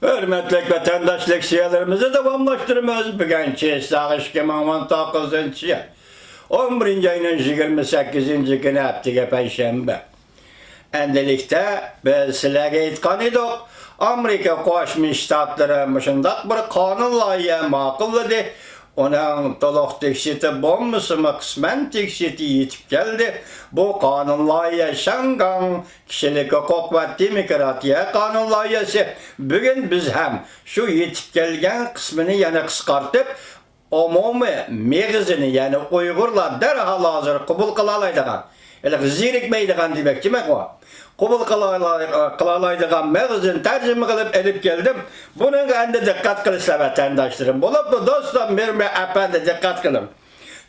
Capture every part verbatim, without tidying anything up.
ھۆرمەتلىك ۋەتەنداشلىق سىيالىرىمىزنى داۋاملاشتۇرىمىز. بۈگۈن چېسساغ ئىككى مىڭ ئون توققۇزىنچى يىل، ئون بىرىنچى ئاينىڭ يىگىرمە سەككىزىنچى كۈنى، ھەپتىگە پەيشەنبە. ئەندىلىكتە بىز سىلەرگە ئېيتقان ئىدۇق، ئامېرىكا قوشما شتاتلىرى مۇشۇنداق بىر قانۇن لايىھە ماقۇللىدى. ئۇنىڭ تولۇق تېكىستى بولمىسىمۇ، قىسمەن تېكىستى يېتىپ كەلدى. بۇ قانۇن لايىھە شياڭگاڭ كىشىلىك ھوقۇق ۋە دېموكراتىيە قانۇن لايىھەسى. بۈگۈن بىز ھەم شۇ يېتىپ كەلگەن قىسمىنى يەنە قىسقارتىپ، ئومۇمىي مېغىزىنى، يەنى ئۇيغۇرلار دەرھال ھازىر قوبۇل قىلالايدىغان، ھېلىقى زېرىكمەيدىغان دېمەكچىمەنغۇ، قوبۇل قىلالاي-، قىلالايدىغان مېغىزىنى تەرجىمە قىلىپ ئېلىپ كەلدىم. بۇنىڭغا ئەمدى دىققەت قىلىسىلەر، ۋەتەنداشلىرىم. بولۇپمۇ دوستلار، مېھرىبان ئەپەندى، دىققەت قىلىڭ.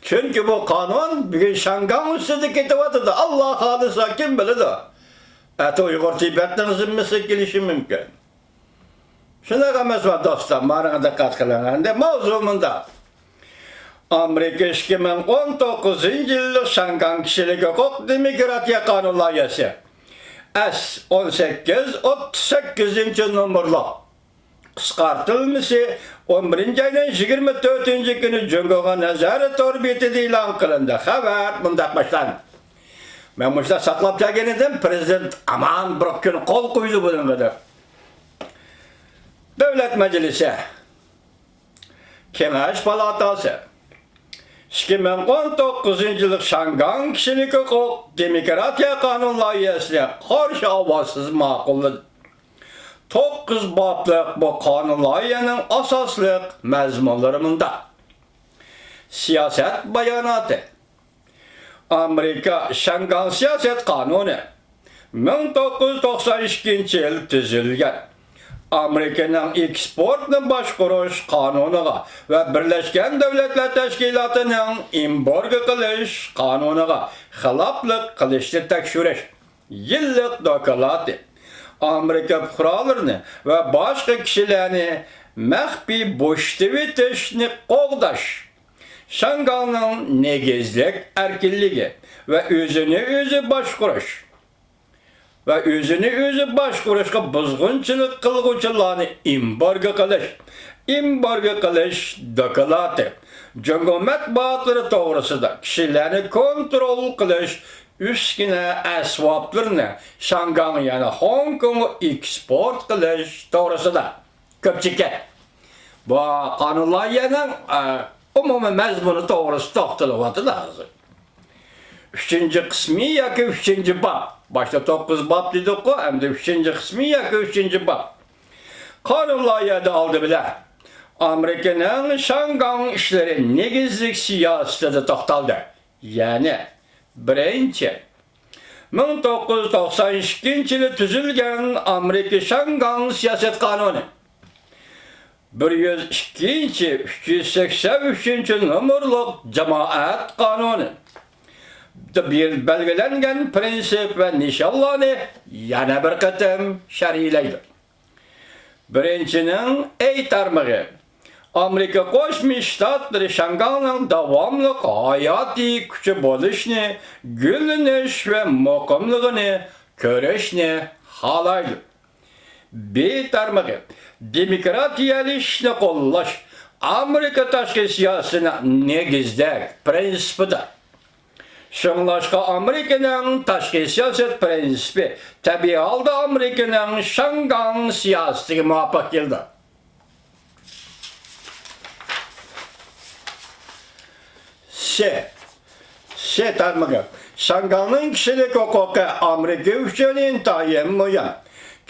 چۈنكى بۇ قانۇن بۈگۈن شياڭگاڭ ئۈستىدە كېتىۋاتىدۇ. ئاللا خالىسا، كىم بىلىدۇ؟ ئەتە ئۇيغۇر تىبەتنىڭ زىممىسىگە كېلىشى مۇمكىن. شۇنداق ئەمەسمۇ، دوستلار؟ مانا دىققەت قىلىڭ. ئەمدى ماۋزۇ مۇنداق. ئامېرىكا ئىككى مىڭ ئون توققۇزىنچى يىللىق شياڭگاڭ كىشىلىك ھوقۇق دېموكراتىيە قانۇن لايىھەسى، ئەس ئون سەككىز ئوتتۇز سەككىزىنچى نومۇرلۇق قىسقارتىلمىسى، ئون بىرىنچى ئاينىڭ يىگىرمە تۆتىنچى كۈنى جۇڭگوغا نەزەر تور بېتىدە ئېلان قىلىندى. خەۋەر مۇنداق باشلاندى. مەن مۇشۇنداق ساقلاپ كەلگەن ئىدىم، پىرېزىدېنت ئامان بىر كۈن قول قويدى بۇنىڭغا دەپ. دۆلەت مەجلىسى، كېڭەش پالاتاسى ئىككى مىڭ ئون توققۇزىنچى يىللىق شياڭگاڭ كىشىلىك ھوقۇق دېموكراتىيە قانۇن لايىھەسىنى قارشى ئاۋازسىز ماقۇللىدى. توققۇز بابلىق بۇ قانۇن لايىھەنىڭ ئاساسلىق مەزمۇنلىرى مۇنداق. سىياسەت باياناتى. ئامېرىكا شياڭگاڭ سىياسەت قانۇنى مىڭ توققۇز يۈز توقسان ئىككىنچى يىل تۈزۈلگەن. ئامېرىكىنىڭ ئېكسپورتنى باشقۇرۇش قانۇنىغا ۋە بىرلەشكەن دۆلەتلەر تەشكىلاتىنىڭ ئېمبارگو قىلىش قانۇنىغا خىلاپلىق قىلىشنى تەكشۈرۈش يىللىق دوكلاتى. ئامېرىكا پۇقرالىرىنى ۋە باشقا كىشىلەرنى مەخپىي بوشىتىۋېتىشنى قوغداش. شياڭگاڭنىڭ نېگىزلىك ئەركىنلىكى ۋە ئۆزىنى ئۆزى باشقۇرۇش ۋە ئۆزىنى ئۆزى باشقۇرۇشقا بۇزغۇنچىلىق قىلغۇچىلارنى ئېمبارگو قىلىش، ئېمبارگو قىلىش دوكلاتى، جۇڭگو مەتبۇئاتلىرى توغرىسىدا، كىشىلەرنى كونترول قىلىش ئۈسكۈنە ئەسۋابلىرىنى شياڭگاڭ، يەنى خوڭكوڭغا ئېكسپورت قىلىش توغرىسىدا. كۆپچىكى، بۇ قانۇن لايىھەنىڭ، ئە، ئومۇمىي مەزمۇنى توغرىسىدا توختىلىۋاتىدۇ ھازىر. ئۈچىنچى قىسمى ياكى ئۈچىنچى باب. باشتا توققۇز باب دېدۇققۇ، ئەمدى ئۈچىنچى قىسمى ياكى ئۈچىنچى باب. قانۇن لايىھەدە ئالدى بىلەن ئامېرىكىنىڭ شياڭگاڭ ئىشلىرى نېگىزلىك سىياسىتىدە توختالدى. يەنى، بىرىنچى، مىڭ توققۇز يۈز توقسان ئىككىنچى يىلى تۈزۈلگەن ئامېرىكا شياڭگاڭ سىياسەت قانۇنى، بىر يۈز ئىككىنچى، ئۈچ يۈز سەكسەن ئۈچىنچى نومۇرلۇق جامائەت قانۇنى، بىل-، بەلگىلەنگەن پىرىنسىپ ۋە نىشانلارنى يەنە بىر قېتىم شەرھلەيدۇ. بىرىنچىنىڭ ئەي تارمىقى، ئامېرىكا قوشما شتاتلىرى شياڭگاڭنىڭ داۋاملىق ھاياتىي كۈچى بولۇشنى، گۈللىنىش ۋە مۇقىملىقىنى كۆرۈشنى خالايدۇ. بى تارمىقى، دېموكراتىيەلىشىشنى قوللاش ئامېرىكا تاشقى سىياسىتىنىڭ نېگىزلىك پىرىنسىپىدۇر. شۇڭلاشقا ئامېرىكىنىڭ تاشقى سىياسەت پىرىنسىپى تەبىئىي ھالدا ئامېرىكىنىڭ شياڭگاڭ سىياسىتىگە مۇۋاپىق كېلىدۇ. سې، سې تارمىقى. شياڭگاڭنىڭ كىشىلىك ھوقۇقى ئامېرىكا ئۈچۈن ئىنتايىن مۇھىم.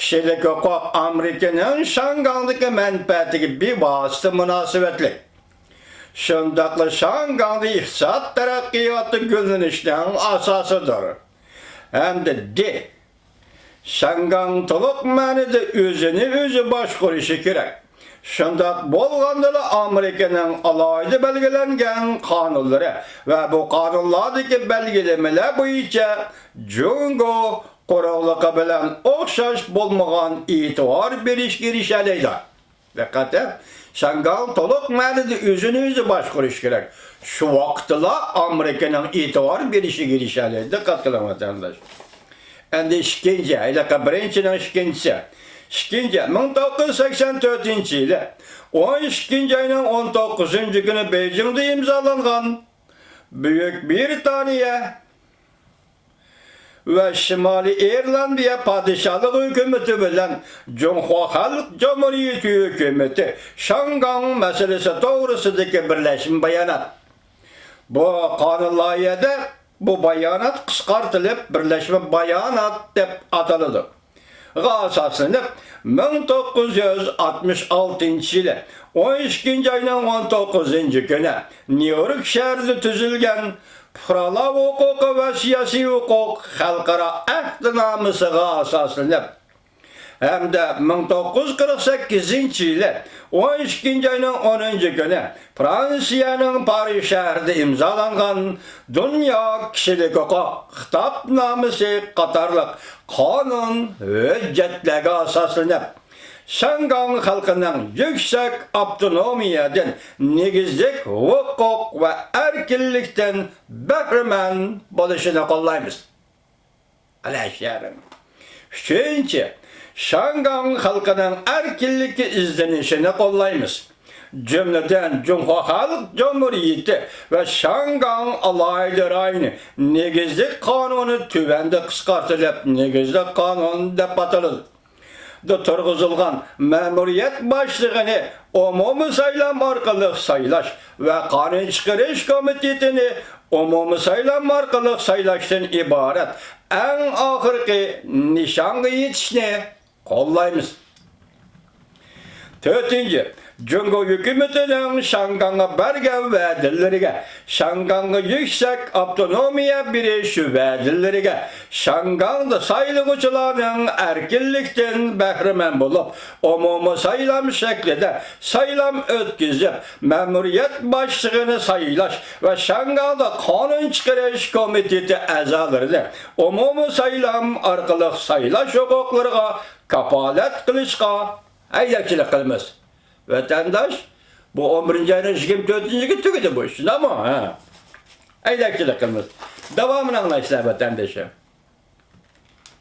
كىشىلىك ھوقۇق ئامېرىكىنىڭ شياڭگاڭدىكى مەنپەئەتىگە بىۋاسىتە مۇناسىۋەتلىك. شۇنداقلا شياڭگاڭدا ئىقتىساد تەرەققىياتى گۈللىنىشنىڭ ئاساسىدۇر. ھەمدە دې، شياڭگاڭ تولۇق مەنىدە ئۆزىنى ئۆزى باشقۇرۇشى كېرەك. شۇنداق بولغاندىلا، ئامېرىكىنىڭ ئالاھىدە بەلگىلەنگەن قانۇنلىرى ۋە بۇ قانۇنلاردىكى بەلگىلىمىلەر بويىچە جۇڭگو قۇرۇقلۇقى بىلەن ئوخشاش بولمىغان ئېتىبار بېرىشكە ئېرىشەلەيدۇ. دىققەت! شياڭگاڭ تولۇق مەنىدە ئۆزىنى ئۆزى باشقۇرۇش كېرەك. شۇ ۋاقىتتىلا ئامېرىكىنىڭ ئېتىبار بېرىشىگە ئېرىشەلەيدۇ. دىققەت قىلىڭ، ۋەتەنداش. ئەمدى ئىككىنچى، ھېلىقى بىرىنچىنىڭ ئىككىنچىسى. ئىككىنچى، مىڭ توققۇز يۈز سەكسەن تۆتىنچى يىلى ئون ئىككىنچى ئاينىڭ ئون توققۇزىنچى كۈنى بېيجىڭدا ئىمزالانغان بۈيۈك برىتانىيە ۋە شىمالىي ئىرلاندىيە پادىشاھلىق ھۆكۈمىتى بىلەن جۇڭخۇا خەلق جۇمھۇرىيىتى ھۆكۈمىتى شياڭگاڭ مەسىلىسى توغرىسىدىكى بىرلەشمە بايانات. بۇ قانۇن لايىھەدە بۇ بايانات قىسقارتىلىپ بىرلەشمە بايانات دەپ ئاتىلىدۇ. غا ئاساسلىنىپ، مىڭ توققۇز يۈز ئاتمىش ئالتىنچى يىلى ئون ئىككىنچى ئاينىڭ ئون توققۇزىنچى كۈنى نيۇ يورك شەھىرىدە تۈزۈلگەن پۇقرالار ھوقۇقى ۋە سىياسىي ھوقۇق خەلقئارا ئەھدىنامىسىغا ئاساسلىنىپ ھەمدە مىڭ توققۇز يۈز قىرىق سەككىزىنچى يىلى ئون ئىككىنچى ئاينىڭ ئونىنچى كۈنى فرانسىيەنىڭ پارىژ شەھىرىدە ئىمزالانغان دۇنيا كىشىلىك ھوقۇق خىتابنامىسى قاتارلىق قانۇن ھۆججەتلەرگە ئاساسلىنىپ، شياڭگاڭ خەلقىنىڭ يۈكسەك ئاپتونومىيەدىن، نېگىزلىك ھوقۇق ۋە ئەركىنلىكتىن بەھرىمەن بولۇشىنى قوللايمىز. ئەلەشەرىم. ئۈچىنچى، شياڭگاڭ خەلقىنىڭ ئەركىنلىككە ئىزدىنىشىنى قوللايمىز. جۈملىدىن، جۇڭخۇا خەلق جۇمھۇرىيىتى ۋە شياڭگاڭ ئالاھىدە رايونى نېگىزلىك قانۇنى تۆۋەندە قىسقارتىلىپ نېگىزلىك قانۇن دەپ ئاتىلىدۇ. دا تۇرغۇزۇلغان مەمۇرىيەت باشلىقىنى ئومۇمىي سايلام ئارقىلىق سايلاش ۋە قانۇن چىقىرىش كومىتېتىنى ئومۇمىي سايلام ئارقىلىق سايلاشتىن ئىبارەت ئەڭ ئاخىرقى نىشانغا يېتىشنى قوللايمىز. تۆتىنچى، جۇڭگو ھۆكۈمىتىنىڭ شياڭگاڭغا بەرگەن ۋەدىلىرىگە، شياڭگاڭغا يۈكسەك ئاپتونومىيە بېرىش ۋەدىلىرىگە، شياڭگاڭدا سايلىغۇچىلارنىڭ ئەركىنلىكتىن بەھرىمەن بولۇپ، ئومۇمىي سايلام شەكلىدە سايلام ئۆتكۈزۈپ، مەمۇرىيەت باشلىقىنى سايلاش ۋە شياڭگاڭدا قانۇن چىقىرىش كومىتېتى ئەزالىرىنى ئومۇمىي سايلام ئارقىلىق سايلاش ھوقۇقلىرىغا كاپالەت قىلىشقا ھەيدەكچىلىك قىلىمىز. ۋەتەنداش، بۇ ئون بىرىنچى ئاينىڭ يىگىرمە تۆتىنچى كۈنى تۈگىدى بۇ ئىش، شۇنداقمۇ؟ ھە. ھەيدەكچىلىك قىلىمىز. داۋامىنى ئاڭلايسىلەر، ۋەتەندىشىم.